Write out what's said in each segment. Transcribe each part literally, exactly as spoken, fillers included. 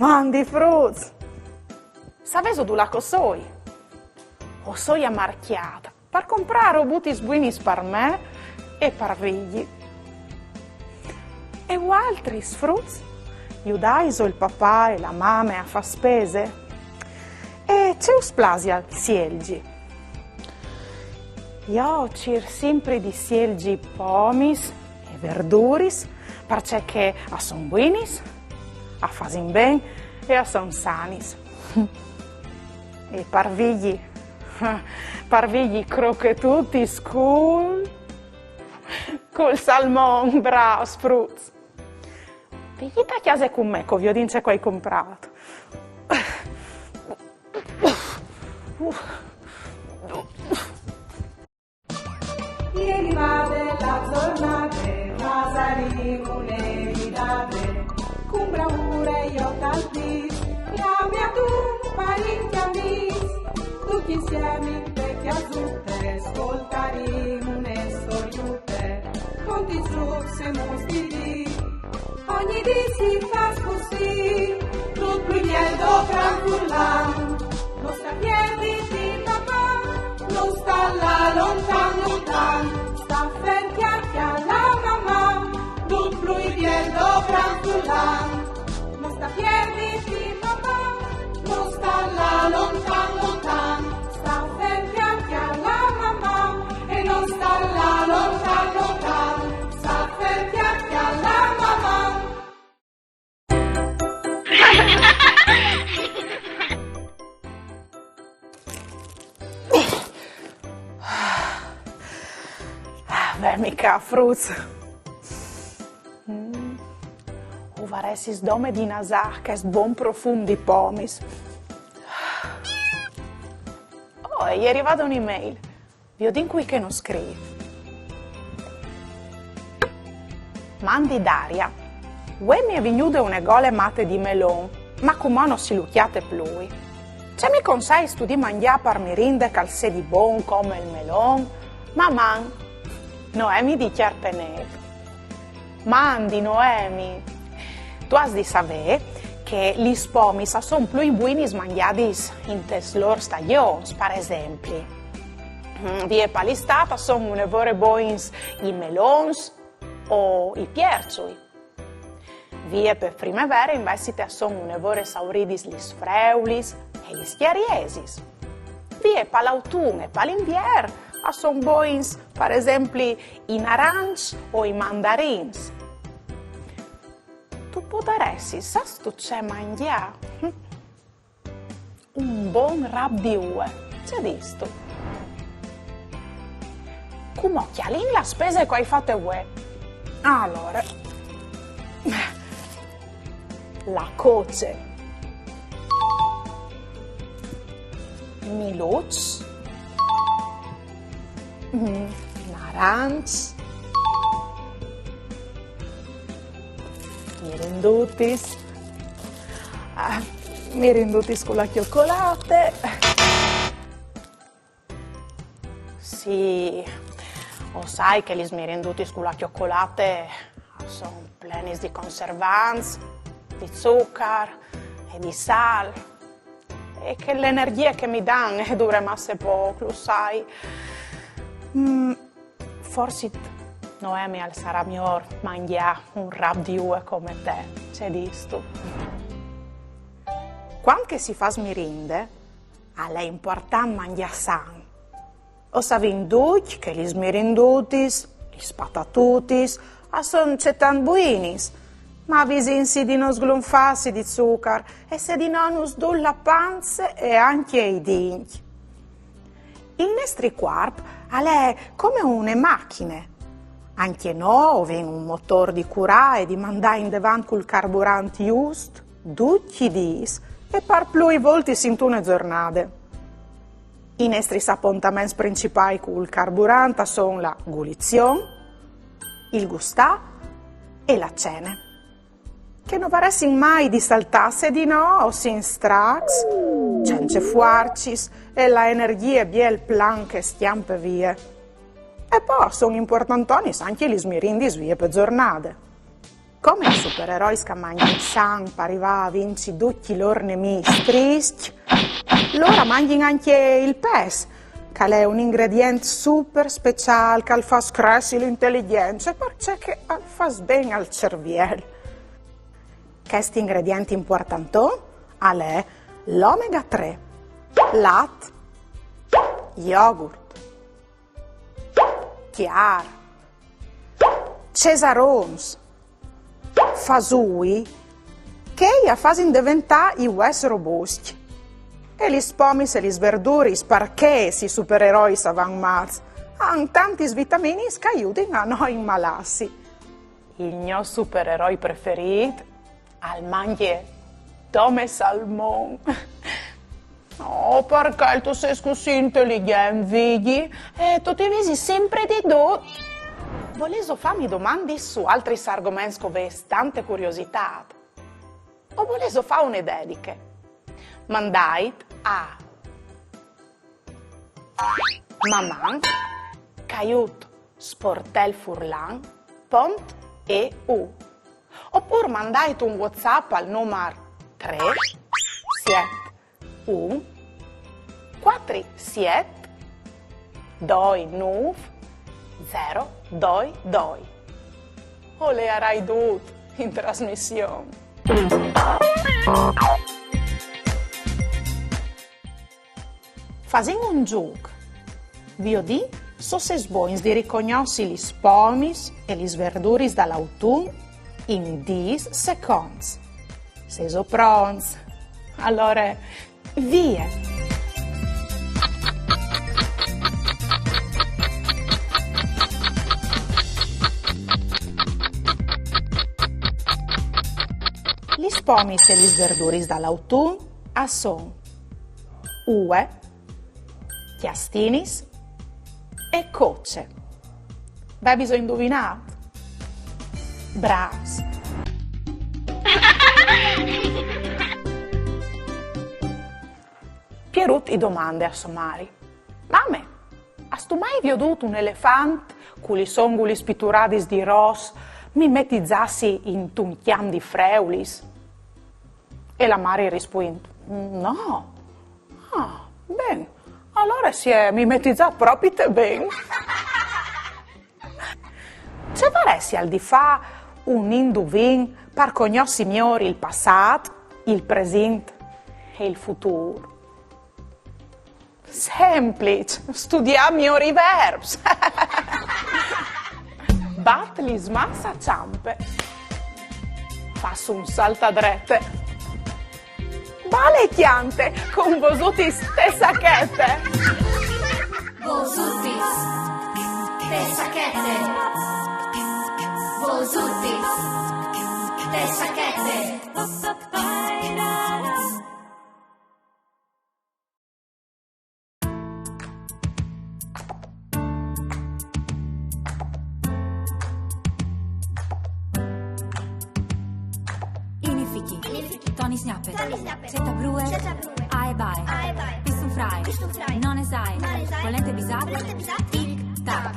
Mandi fruts! Savêso dulà che o soi? O soi a marcjât par comprâ robutis buinis par me e par Vigji. E vualtris fruts? Judaiso il papà e la mame a fâ spese? E ce us plasial sielzi? Jo o cîr simpri di sielzi pomis e verduris, parcè che a son buinis, a fasin ben e a son sanis. E par Vigji, par Vigji crochetutis cul, cul salmon, brâfs fruts. Vignît a cjase cun me, che o viodìn ce che o ai comprât. Ieri vade la zornade, vasarì une ridade, cun bravure jo tal dîs, e a mi adun paricj amîs, ducj insiemi inte cjasute, scoltarìn une storiute, cont i fruts e mûrs di dì. Ogni dì si fâs cussì, dut plui biel dopran cul an. No sta pierdi di papà, no sta lâ lontan lontan, sta fer cjale a la mamà, dut plui biel dopran cul an. No sta pierdi di papà, no sta lâ lontan lontan, sta fer cjale a la mamà, e no sta lâ lontan lontan, sta fer cjale a la mamà. Vemi ca, fruts. Mm. O varessis dome di nasâ chest bon profum di pomis. Oh, e je rivade une mail. Viodìn cui che nus scrîf. Mandi Daria. Vuê mi è vignude une gole mate di melon, ma cumò no si lu cjate plui. Ce mi conseistu di mangjâ par mirinde che al sedi bon come il melon? Maman! Noemi di Cjarpenêt. Mandi Noemi! Tu âs di savê che lis pomis a son plui buinis mangjadis intes lôr stagjons, par esempli. Mm, vie pal Istât a son une vore bogns i melons o i pierçui. Vie pe primevere invezit a son une vore sauridis lis freulis e lis cjariesis. Vie pal autun e pal invier a son bogns, par esempli, i narançs o i mandarins. Tu podaressis, sâstu ce mangjâ? Hm? Un bon rap di ue. Ce distu? Cumò cjalìn la spese che o ai fate vuê. Alore, la coce, miluçs, mm, narançs, mirindutis, ah, mirindutis cu la cjocolate. Sì, o sai che lis mirindutis cu la cjocolate a son plenis di conservants, di zucar e di sâl, e che la energjie che mi dan e dure masse pôc, lu sai. Mm, forsit, Noemi, al sarà miôr mangjâ un rap di ue come te, ce distu? Cuant che si fâs mirinde, al è impuartant mangjâ san. O savìn ducj che lis mirindutis, lis patatutis, a son cetant buinis, ma visìnsi di no sglonfâsi di zucar, e se di no nus dûl la panze e ancje i dincj. Il nestri cuarp al è come une machine. Ancje nô o vin un motôr di curâ e di mandâ indevant cul carburant just ducj i dîs e par plui voltis intune zornade. I nestris apontaments principâi cul carburant a son la gulizion, il gustâ e la cene. Che no varessin mai di saltâ, se di no o sin stracs, cence fuarcis e la energjie biel plan che e scjampe vie. E po a son impuartantonis ancje lis mirindis vie pe zornade. Come i supererois che a mangjin sang par rivâ a vinci ducj i lôr nemîs triscj, lôr a mangjin ancje il pes, che al è un ingredient super speciâl, che al fâs cressi la inteligjence, parcè che al fâs ben al cerviel. Chest ingredient impuartanton al è l'omega trê, lat, jogurt, cjar, cesarons, fasûi, che a fasin deventâ i vues robuscj. E lis pomis e lis verduris, parcè che i supererois a van mats, a àn tantis vitaminis che a judin a no inmalâsi. Il gno supereroi preferît al mangje dome salmon. Oh, parcè tu sês cussì inteligjent, Vigji? Eh, tu ti visis simpri di dut. Volêso fâmi domandis su altris argoments che o vês tante curiositât? O volêso fâ une dediche? Mandait a maman caiut sportelfurlan pont eu. Opûr mandait un WhatsApp al numar trê siet un cuatri siet doi nûf zero doi doi. O leiarai dut in trasmission. Fasìn un zûc. Viodìn se o sês bogns di ricognossi lis pomis e lis verduris dal autun in dîs seconts. Sêso pronts? Alore, vie! Lis pomis e lis verduris dal autun a son ue, cjastinis e coce. Vêso induvinât? Brâfs! Pierut i domande a sô mari: Mame, âstu mai viodût un elefant cu lis ongulis pituradis di ros mimetizâsi intun cjamp di freulis? E la mari i rispuint: No. Ah, ben, alore si è mimetizât propit ben. Ce varessial di fâ un induvin par cognossi miôr il passât, il presint e il futûr? Sempliç, studiâ miôr i verbs. Bat lis mans a çampe. Fâs un salt a drete. Bale e cjante cun Vosutis te sachete. Vosutis te sachete. Vosutis te sachete. Ini fichi. Ini fichi. Toni sgnape. Toni sgnape. Ceta brue. Ceta brue. Ae bae. Ae bae. Pissun frae. Pissun frae. None sae. None sae. Volente bisât. Volente bisât. Tic tac.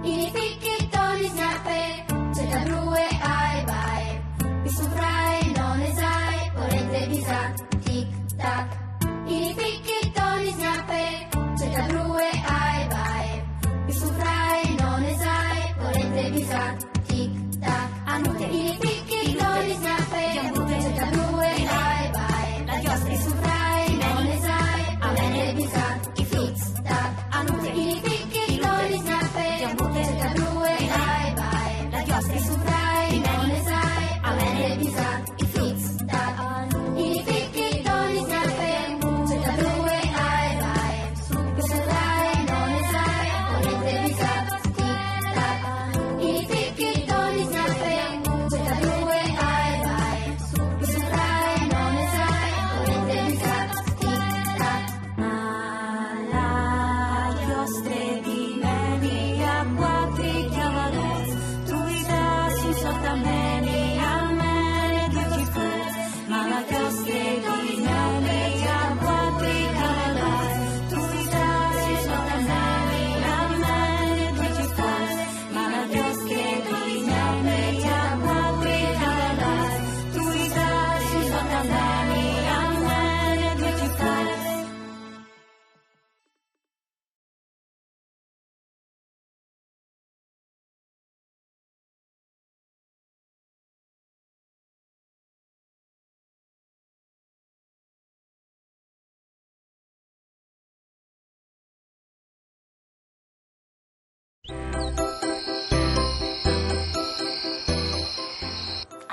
Ini fichi, Toni sgnape. Ceta brue, ae bae. Pissun frae, none sae. Volente bisât. Tic tac. Ini fichi, Toni sgnape. Ceta brue, ae bae. Pissun frae, none sae. Volente bisât. Tic tac. Anute. Ini fichi, Toni sgnape. Gjambute. Ceta brue, ae bae. La ghiostre. Pissun frae, none sae. Volente bisât. I fruts. Tic tac. Anute. Ini fichi, Toni sgnape.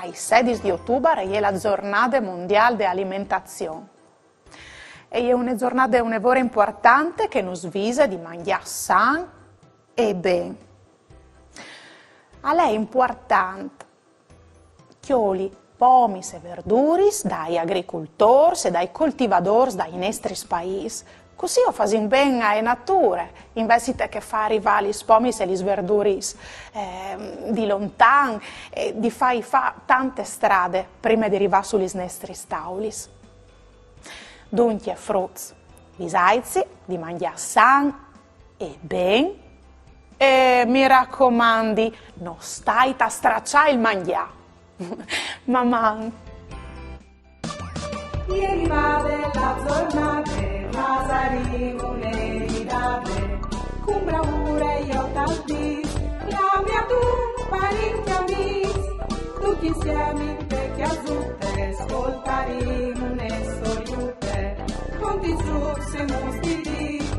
Il sedis di otubar e je la zornade mondiâl de alimentazion. E je une zornade une vore impuartante che nus vise di mangjâ san e ben. Al è impuartant cjoli pomis e verduris dai agricultôrs e dai coltivadôrs dai nestris paîs. Cussì o fasìn ben ae nature, invezit che fâ rivâ lis pomis e lis verduris eh, di lontan, e di fâi fâ tante strade prime di rivâ su lis nestris taulis. Duncje, fruts, visaitsi di mangjâ san e ben, e mi racomandi, no stait a straçâ il mangjâ. Maman! E rivade la zornade, fasarìn une ridade, cun bravure jo tal dîs, clamìn a dut parint e amîs, ducj insiemi inte cjasute, scoltarìn une storiute, contint zûcs e muts di dì.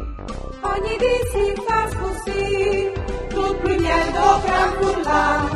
Ogni dì si fâs cussì, dut plui biel dal gran furlan,